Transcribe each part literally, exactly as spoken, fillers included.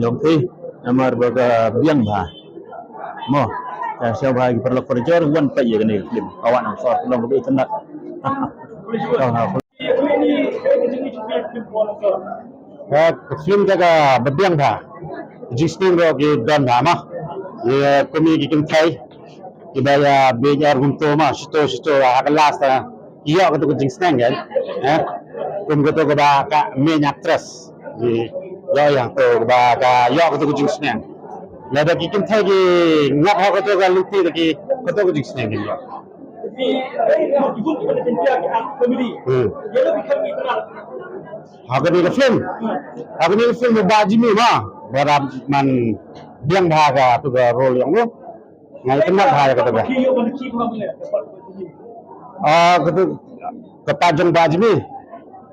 jong i, namar ba ka biang bha. Mo, ka sha bha ki paralok parajor wan peit ïa kane ka film. Ka wan sor long ka itynnat. Ka film ka ka ba biang bha. Jingsneng ruh ki don bha ma. Ïa kum ïa ki kynthei kiba ïa beiñ ar kumto ma, shito shito ha ka last, ah, ïoh kato ka jingsneng kan. Eh? Kum kato kaba ka main actress. Ïoh ïa kato kaba ka ïoh kato ka jingsneng. Lada ki kynthei ki ngat ha kato ka lynti da ki kato ka jingsneng kan ïoh. Hmm. Ha kane ka film. Ha kane ka film ba Jimmy ma. Ba man biang bha kato ka role jong u. Nga itynnat bha ïa kata ba. Ah, kata ka pa jong Bah Jimmy.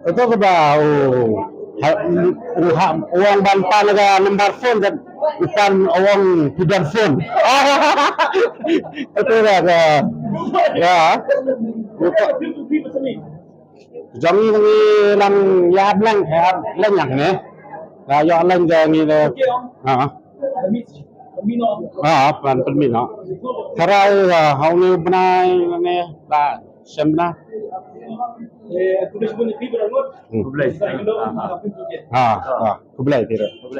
Kata ka ba, oh, ha, oh, ha, u ong ban pan ka number phone kan. U pan u ong phi don phone. Kata ka, ka, ya. Jong ngi ngi lang ïa leng, ïa leng ïa ne. Ka ïa leng ka ngi le. Ha. Ah, pan pynmih noh. Tharai, ah, ha une u bnai ne ba shem bnai. Hmm. Ah, ah, khublei phi ruh.